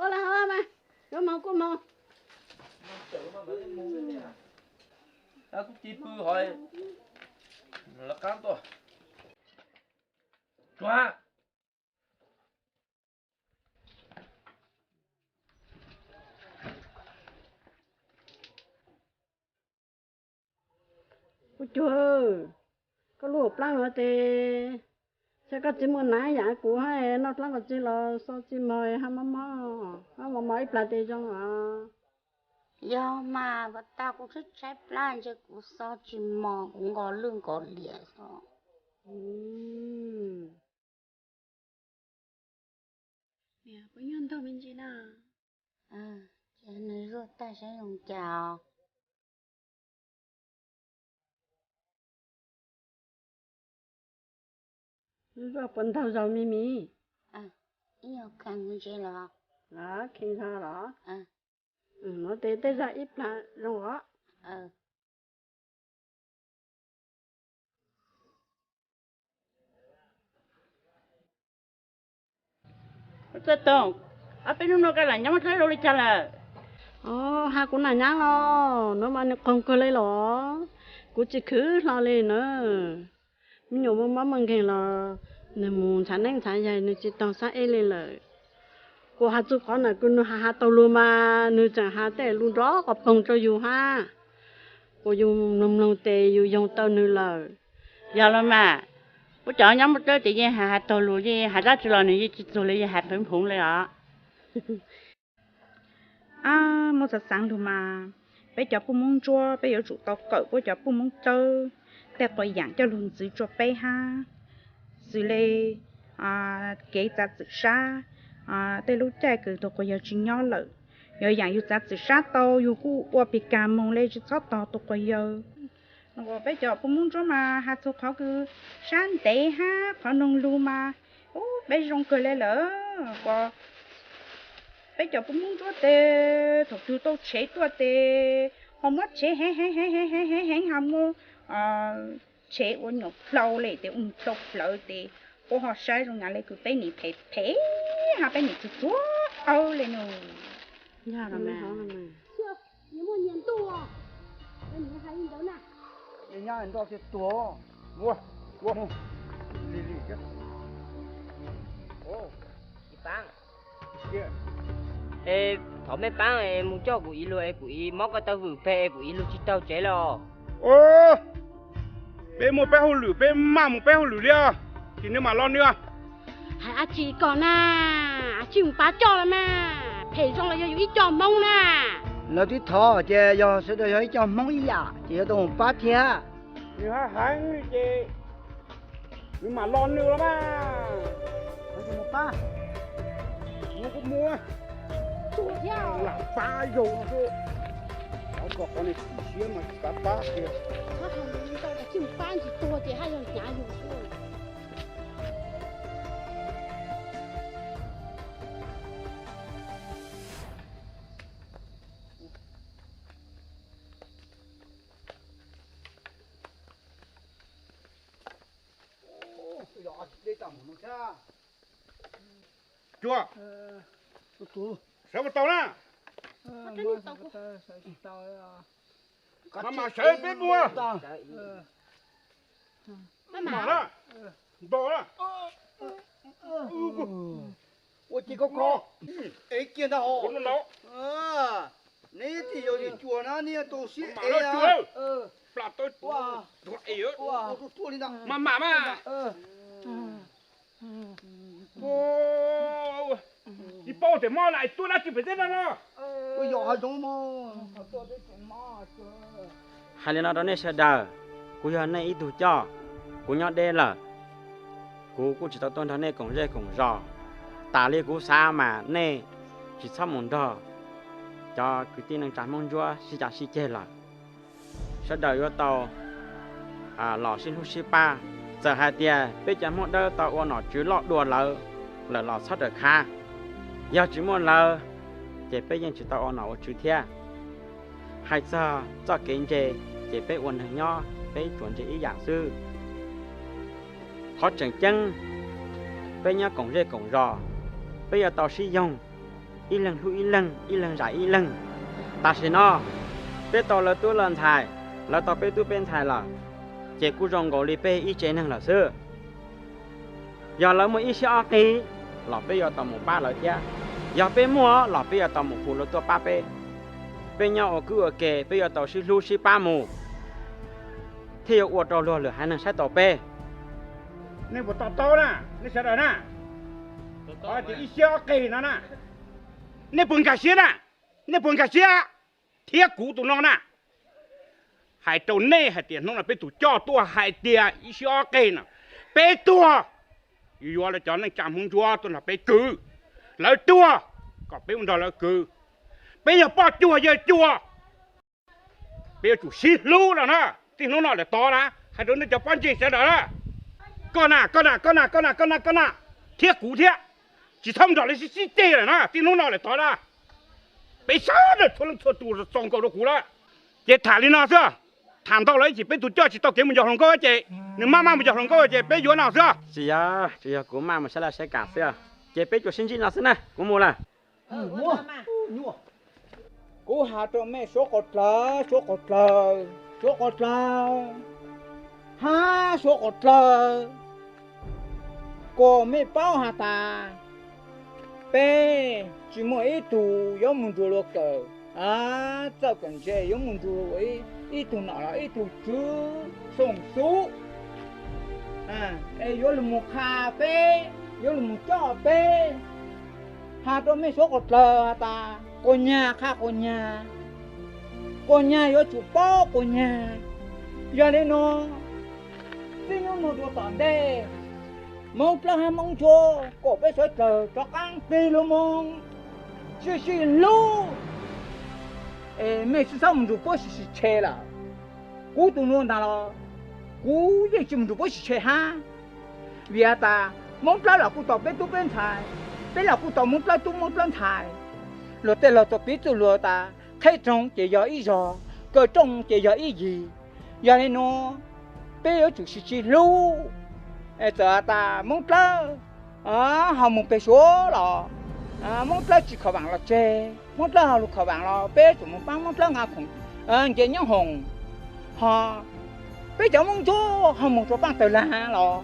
Ua li hov mas, yuav moog kuj moog. Kuv ci pw hov, lawv qaab tuaj. Tsuag. Ua cuag, koj lub hauv plaab no tes, saib koj tsis muaj nav yaam kuv hab, noj dlaab koj tsi los xo tsi mog hab mob mob, hab mos mos ib plag tes zoo os. Yog mas, puag ta kuv tshaib tshaib plab ntshe kuv xo tsis mos, kuv nkaus lwj nkaus liam xwb. Niam, puas nyuaj ntaug me ntsis na? Ces nws zuaj tag saib zoo cas os. Zuaj puas ntaug zaug me me? Ib nyuag kheev ntse los? Kheev zog los? Nuav tes tej zag ib plag zoo os. Txawj Toog, ob peb hnub no koj lam nyob muaj dlaab zoo li cas lawm? Has kuv nam nyab los, nuav mas nws qoog kawg li los, kuv tsis khwv hlo li na. Me nyuam muaj mob muaj nkeeg los nws mus ntshav neeb ntshav yaig, nws tsis tau xab ej li lawm. Kuv has txug qhov nam kws nws has has taug lug mas nws tseem has tej lug nrov qhov poog rau yus hab. Kuv yug mloog mloog tes yus yoog tau nws lawm. Yog los mas, puab cov nyob muaj dlaab tes yeej has has taug lug, yeej has dlaab tsi los nws yeej tsis txug li, yeej has pheej phoov li os. Ab, muaj xaav xaav lug mas, peb cov puj Moob Ntsuab peb yuav tsum tau kawm puab cov puj Moob Dawb tej quas yaam coj lug ntxiv rua peb hab. Xws le kev txav txim sab, tej lub caij kws tug quas yawg tsis nyob lawm, yog yaam yug txav txim sab tau yug kuj ua pes kas moog le tsis txhob tos tug quas yawg. Peb cov puj Moob Ntsuab mas has txug qhov kws sab ntev hab qhov noog lug mas peb zoo kawg le lawm. Peb cov puj Moob Ntsuab tes thaum twg tau tshev tuaj tes ho muab tshev heev heev heev heev heev, ho muab tshev ua nyuam dlau le tes ua nyuam dlau plawv tes puab ho saib zoo nyav le kws peb nim phem phem hab peb nim tsuag tsuag awb le nus. Nyob nto thiab tuag, ua ua li li thiab. Txiv Paab, es thov mej paab es mus coj kuv ib lug es kuv ib mob ko taw vwm peg es kuv ib lug tsis taug tsev lawm os. Peb muaj peb hauj lwm, peb maj mus peb hauj lwm li os, ces nws mam los nws. Hais dab tsi kom na, tsij mus pab coj los mas, phem zoo los yog yus ib co Hmoob na. Lawv twb thov ces yog sawv daws yog ib co Hmoob ib yam ces yuav tau mus pab thiab. Nws haj heev li ces nws mam los nws los mas. Mus pab, mus kuj mus. Lam pab yus xwb, thov kom qhov niag tsis siab mas tsis pab pab kiag. Txhob hais li ntau, tsij mus pab ntsis tuag ces haj yog hnyav yus xwb. Cua, sawv puas tau na? Mas mam sawv peb mus. Nto na, nto na. Ua ces koj koj ev kiag ntag hos. Neb twb yog yawm cua na, neb tau siab ev. Plam tau tuag ev. Mas mam mas. Tsis paub tias mob na, tuaj dab tsi pem teb no no. Hais li no rau nej sawv daws, kuv yog nej ib tug coj, kuv nyob deb lawm, kuv kuj tsis tau tuaj nrog nej koom zej koom zos. Tas li kuv xav mas nej tsis txhob mus nrog cov kwv tij neej tsa Hmoob Ntsuab sib cav sib ceg lawm. Sawv daws yuav tau los sib hlub sib pab. Txawm hais tias peb cov Hmoob Dawb tau ua nom tswv loj dua lawv lawm los txhob raws khav. Yog tsis muaj lawv, ces peb yeej tsis tau ua nom ua tswv thiab. Hais txog txoj kev ntse, ces peb ua neeg nyob peb tsuas ntse ib yam xwb. Qhov tseem ceeb, peb nyob koom zej koom zos, peb yuav tau sib yoog, ib leeg hlub ib leeg, ib leeg zam ib leeg. Tam sim no peb tau lawv tub lawv ntxhais, lawv tau peb tub peb ntxhais lawm, ces kuj zoo nkaus li peb ib tsev neeg lawm xwb. Yog lawv muaj ib siab ob qig los peb yuav tau mus pab lawv thiab. Yog peb muaj los peb yuav tau mus hu lawv tuaj pab peb. Peb nyob ua kwv ua ke peb yuav tau sib hlub sib pab mus, thiaj yuav ua rau luag lwm haiv neeg saib tau peb. Nej puas to taub na, nej sawv daws na? Qhov tias ib siab ob qig no na, nej puas nkag siab na? Nej puas nkag siab thiab kuv tus no na? Hais rau nej hais tias hnub no peb tus coj tuaj hais tias ib siab ob qig no, peb tuag, yuav lawv cov neej tsa Hmoob Ntsuab tuaj nrog peb kwv. Lawv tuag kom peb mus nrog lawv kwv. Peb yog poj cuag yawg cuag, peb yuav tsum sib hlub no na. Txij hnub no lawm tod na, hais rau nej cov pob ntseg sawv daws na, koj na, koj na, koj na, koj na, koj na, koj na, thiab kuv thiab, tsis txhob nrog lawv sib sib ceg lawm na. Txij hnub no lawm tod na, peb sawv daws txhua leej txhua tus txaus nkaus rau kuv lawm. Ces tham li no xwb, tham ntau lawm ces peb tus coj tsis tau kev mus yos hluas nkauj ces nws maj maj mus yos hluas nkauj ces peb yuav no xwb. Tsis yog, tsuas yog kuv maj mus saib laj saib kam xwb, ces peb tsuas sib ntsib no xwb na, kuv mus lawm. Kuv has rau mej suav qos dlawg, suav qos dlawg, suav qos dlawg, hab suav qos dlawg, kom mej paub has tas peb tsis muaj ib tug yuav mus nrug luag kawm txawj kawm ntse, yuav mus nrug ib tug nom los ib tug tswv xoom xub, es yuav lug mus qha peb, yuav lug mus coj peb. Has rau mej suav qos dlawg has tas quas nyag qha quas nyag, quas nyag yuav tsum paub quas nyag. Yog li no, txij hnub no rua tom ntej, Moob Dlawb hab Moob Ntsuab kom peb suav dlawg rov qaab plig lug moog sib sib hlub, es mej tsi xob mus nrug puab sib sib tshe lawm. Kuv tug nua ntaag los kuv yeej tsi mus nrug puab sib tshe hab, vim has tas Moob Dlawb los kuj tau peb tub peb ntxhais, peb los kuj tau Moob Dlawb tub Moob Dlawb ntxhais. Luag tej laug tau piv txwv lug tas qheb roog ces yog ib zog, kaw rooj ces yog ib yig. Yog li nuav, peb yuav tsum sib sib hlub. Txawm has tas Moob Dlawb ho mus peg Suav los Moob Dlawb tsi khaum vaam los tseg, Moob Dlawb ho lug khaum vaam los peb yuav tsum mus paab Moob Dlawb nqa khoom nce nyoob hoom. Ho peb cov Moob Ntsuab ho mus rua paaj tawg laag los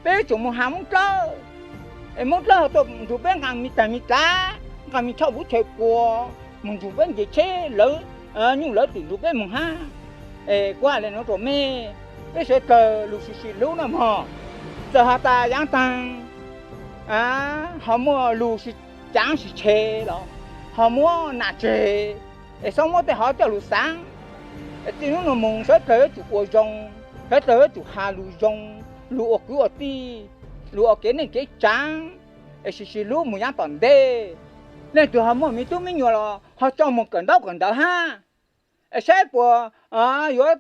peb yuav tsum mus has Moob Dlawb, es Moob Dlawb ho tuaj nrug peb nqaa me taag me dlaav, nqaa me choj vuv chaw pua, mus nrug peb nce tsheb lawv nyuj lawv twm nrug peb moog hab. Es kuv has le nuav rua mej, peb suav dlawg lug sib sib hlub na mog. Txawm has tas yaav taag ho muaj lug sib caav sib tshe los ho muab nam tseg, es xob muab tej hov coj lug xaav. Txij nub nuav moog suav dlawg yuav tsum ua zoo, suav dlawg yuav tsum has lug zoo, lug ua kwv ua tij, lug ua kev neej kev tsaav, es sib sib hlub moog yaav tom ntej. Leej twg ho muaj me tub me nyuam los ho tso moog kawm ntaub kawm ntawv hab, es saib puas yuav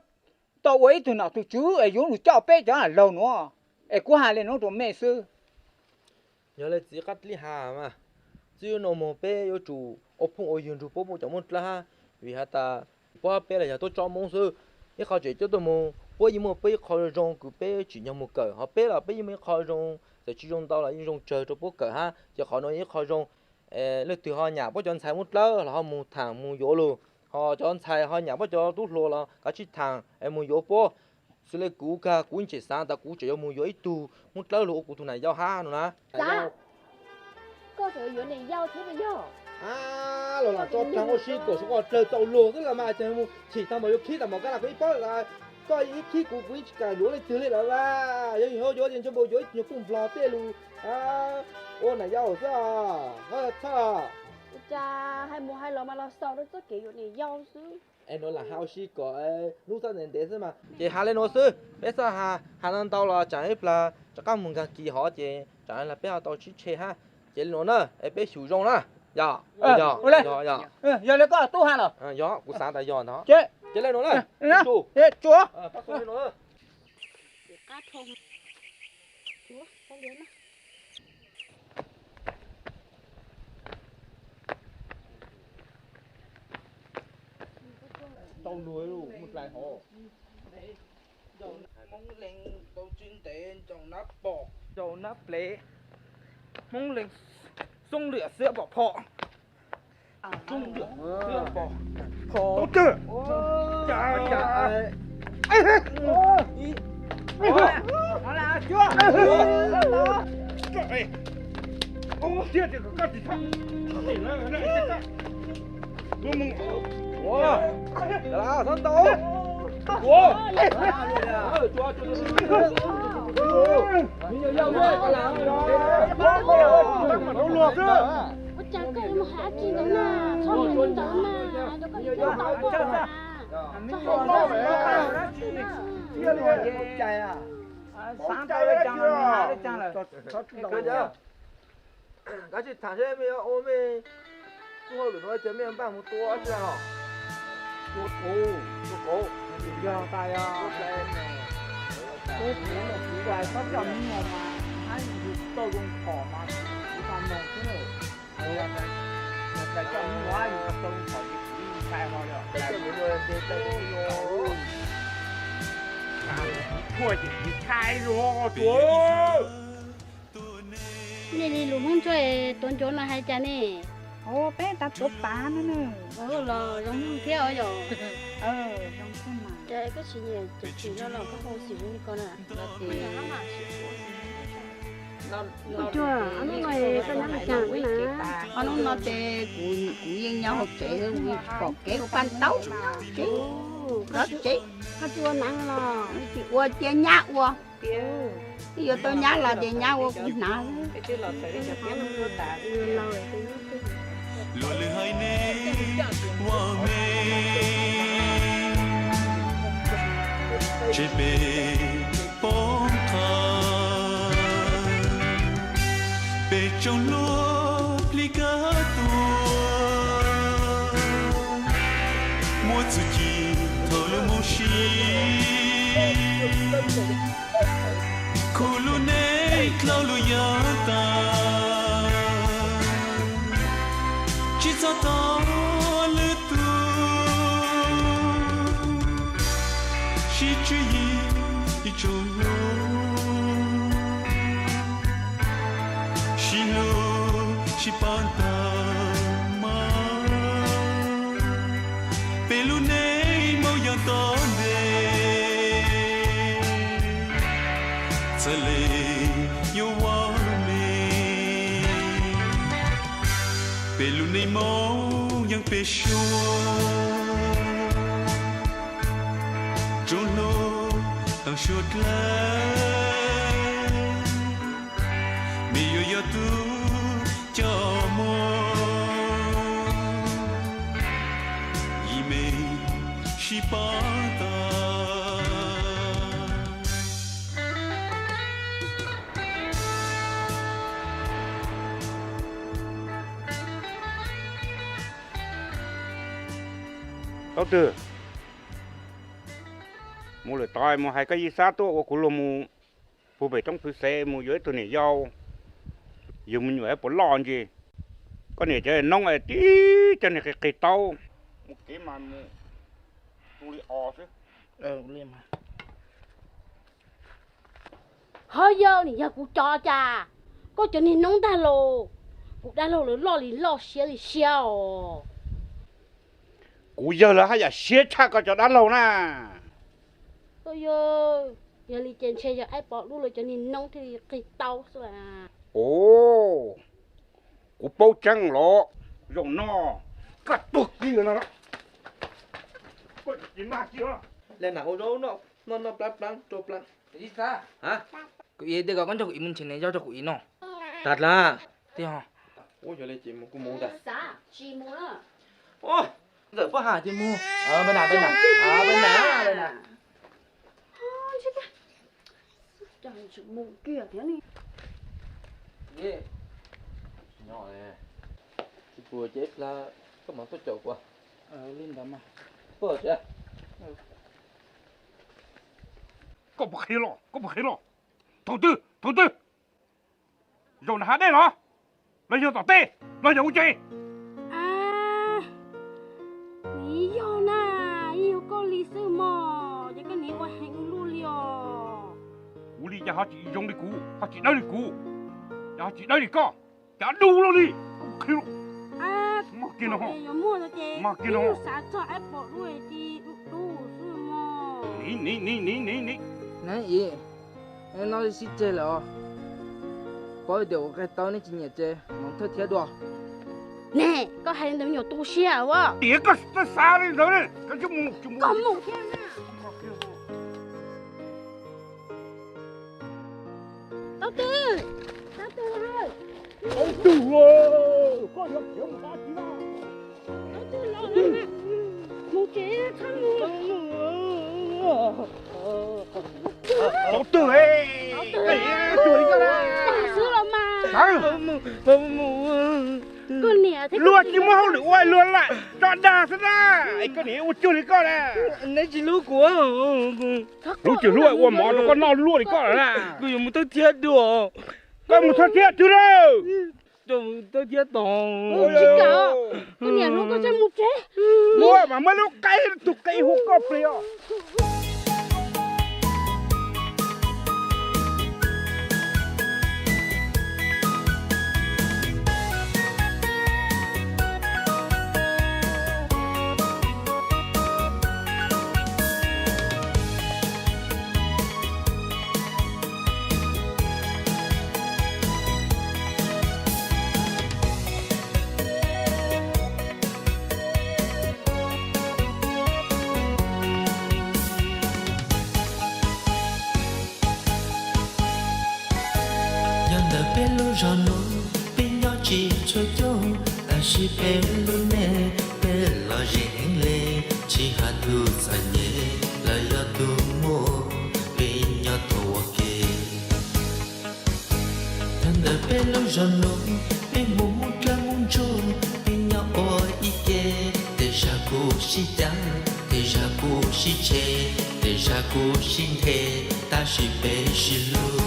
tau ua ib tug nom tug tswv es yuav lug coj peb cov laug nuav. Es kuv has le nuav rua mej xwb. Yog le txiv qab dlib has mas, txij nub nuav moog peb yuav tsum ua phooj ua ywg nrug puab puj cov Moob Dlawb hab, vim has tas puab peb los yog tuab tsob Moob xwb. Ib qho tseem coj tuaj moog Puab yeej muaj puab ib qho zoo kws peb tsim nyog mus kawm, ho peb los peb yeej muaj ib qho zoo, txawm tsis zoo ntau los yeej zoo tsawg rau puab kawm hab. Ces qhov nuav yog ib qho zoo, leej twg ho nyam puab cov ntxhais muab dlawb los ho mus thaam mus yuav lug, ho cov ntxhais ho nyam puab cov tub hluas los kav tsij thaam mus yuav puab. Xws le kuv kag kuv yeej tseem xaav tas kuv tseem yuav mus yuav ib tug muab dlawb lug ua kuv tug nam yau hab no na. Xav, koj tseem yuav niam yau thiab puas yog? Los lam tso rag ua si kom sawv dlawg txaus luag xwb los mas, ces mus chim tag npaum yuav khib tag npaum kab las koj ib paub, koj ib khib kuv kuv yeej tsis kam yuav leej twg li lawm las. Yog yuav yuav ces ntshe npaum yuav ib nyuag puj nplog tej lug ua nam yau xwb os. Txhob txhawj. Ua cas hais mus hais los mas los xaus rau txoj kev yuav niam yau xwb. Es nuav lam hais ua si kom lub txhab ntev ntev xwb mas, ces hais le nuav xwb, peb txhob hais ntau ntau los tsaam ib plag rov qab mus nkag kis hov ces tsaam peb ho tau sib tshe hab. Ces le nuav na, es peb xyum zoo na. Yog, yog le koj tub hais los? Yog, kuv xav tas yog ntag. Ces le nuav na, tsuas, tau luag mus dlais hov. Hmoob Leeg tau tsis ntev ncaus nab pom, ncaus nab plev. Hmoob Leeg xoob lwam xiab pom phom. Xoob lwam xiab pom phom. Ua cas koj yuav mus hais dab tsi ntawd na? Txhob hais li ntawd mas, rau koj tsis tau tau na. Txhob hais li ntawd na. Kav tsij tham seb mej yuav ua mej txuj hauj lwm no ces mej yuav npaj mus tua dab tsi os? Tua qauv. Tua qauv. Yog tas yog, ua kuv, kuv txhob coj mej ua mas, hab yus tau zoo phom mas kuv tau noog xwb. Yog tas coj mej ua yus tau zoo phom ces kuv ntshai ho li. Kuv tshuaj ces kuv ntshai zog tua. Nej li lus Hmoob Ntsuab tuav ncuav no hais cas ne? Peb tas tuav pav no na. Los zoo thiab os yom. Zoo thiab mas. Koj tsis nyiam cov txiv no los koj hu xim zoo li ko na. Ob hnub no koj nyob li cas na? Ob hnub no ces kuv yeej nyob hauv tsev, pom kev ua paj ntaub, nyob tsev, nyob tsev. Koj tsis ua neeb los? Tsis ua, cia nyab ua. Twb yuav tau nyab los ces nyab ua kuv hnav. Luag lwm haiv neeg ua me, tseg peb poob qha, peb tsoom hluas plig kab tuag, muaj txuj ci thaum lub moo sib, khuv lub neej dlhau lub yam tas, tsis txhob tos lwm tus, sib tswv yim ib tsoom hluas, sib hlub sib pab tag mas, peb lub neej moo yeej tau ntev, txhaj le yuav ua me, peb lub neej moo yeej peb suav, tsoom hluas tau suav dlawg, mej yuav yog tub coj muag, yim mej sib pab tag. Tau twg mus lawm tod mus hais koj yij xab tuaj ua kuv luag mus pug pem roob pwv xev mus yuav ib tug niam yau, yug me nyuam puas loj ntsis. Koj niam cov noob es tib cov niag qis qis taub. Mus kev mas mus tu li os xwb. Qhov yawg nim yog kuv cov cas, koj cov niag noob dag laus, kuv dab laug lawv loj li loj siab li siab os. Kuv yawg lawv haj yam siab tshaj koj cov dab laug na. Yog li ces ntshe yog Aib Pov Dub lawv cov niag noob thiaj li qig tau xwb las. Kuv paub tseeb los, zaum no koj tuag kiag no. Koj tsis mag kiag. Le na ua zaub noj, noj noj plab plab rau plab. Kuv ib tias kom koj nrog kuv ib mus ntshe nws yog nrog kuv ib no. Tas dlaab. Tiag. Ua yog li ces mus kuj mus tas. Ntxawm pob ha ces mus. Peb na, peb na, peb na, peb na. Tsis pum ces ib plag koj mam tuaj caum kuv. Li ntawd mas. Koj puas qhia los, koj puas qhia los? Thaum twg, thaum twg? Zaum nram hav dej los, los yog tom teb, los yog ua tsev? Nws yog na, yog koj li xwb mog, ces koj niam ua heev ua luaj li os. Kuv li cas ho tsis zoo li kuv, ho tsis dawb li kuv, ces ho tsis dawb li koj, cas dub luaj li. Koj qhia los, mog kiag no, mog kiag no, xav txog Aib Pov Dub ces dub dub xwb mog. Niv, niv, niv, niv, niv, niv. Neb ib, no sib tseg lawm os. Paub tias kuv qhia tau nej tsis nyiam ces mus thawj thiab dua. Ne, koj hais li ntawd me nyuam tu siab ua. Tias koj xav li ntawd, koj tsis mus, tsis mus. Koj mus thiab na. Tau twg, tau twg, tau twg, koj yuav khiav mus qhov twg na? Tau twg los, mus tsev txhob mus. Tau twg, koj niam ua cuag li koj na. Koj niam luag tsis muaj hauj lwm ua luag lam tso dag xwb na. Es koj niam ua cuag li koj na. Neb tsis hlub kuv. Hlub tsis hlub ua mov rau koj noj luaj li koj lawm na. Kuv yuav mus thawj thiab dua. Koj mus thawj thiab twg lawm? Thawj thiab tod. Tsis kam, koj niam hlub koj txhob mus tsev. Muab mas muab lub qe, tus qe hu koj plig os. Nyob ntawm peb lub zos nuav, peb nyob tsis tshua coob, tab sis peb lub neej peb lom zem heev le, tsis has tus txom nyem los yog tus muaj, peb nyob tau ua ke. Nyob ntawm peb lub zos nuav, peb mus muaj dlaab muaj ntsuag, peb nyob ua ib ke, tej zag kuj sib cav, tej zag kuj sib tshev, tej zag kuj sib nthe, tab sis peb sib hlub.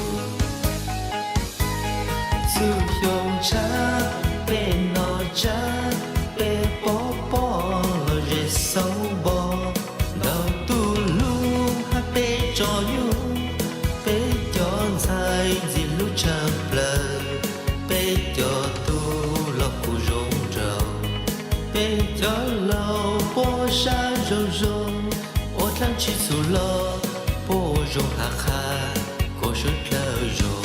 Txhua xyoo tshav, peb noj tshav, peb pov pob, zej xauv npo, ntau tug hlub hab peb tso nyuj, peb cov ntxhais ntxim hlub tshaj plawg, peb cov tub los kuj zoo nraug, peb cov laug puab sab zoo zoo, ua dlaab tsi txhum los puab zoo hav qha, kuj suav dlawg zoo.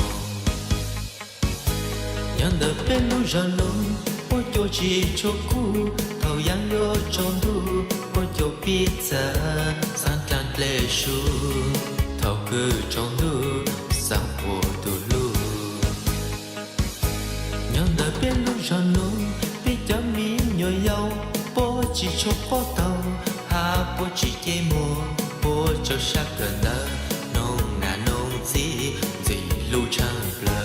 Nyob ntawm peb lub zos nuav, puab cua tsis tshua kub, thaum yaam yuav tsaus ntuj puab cua pib txav, xaav dlaag dlej sub, thaum kws tsaus ntuj xaav puab tug hlub. Nyob ntawm peb lub zos nuav, peb cov me nyuam yaus puab tsis tshua paub taug, hab puab tsis cem muag, puab rau sab kawm ntawv, noog nam noog txiv, ntxim hlub tshaj plawg.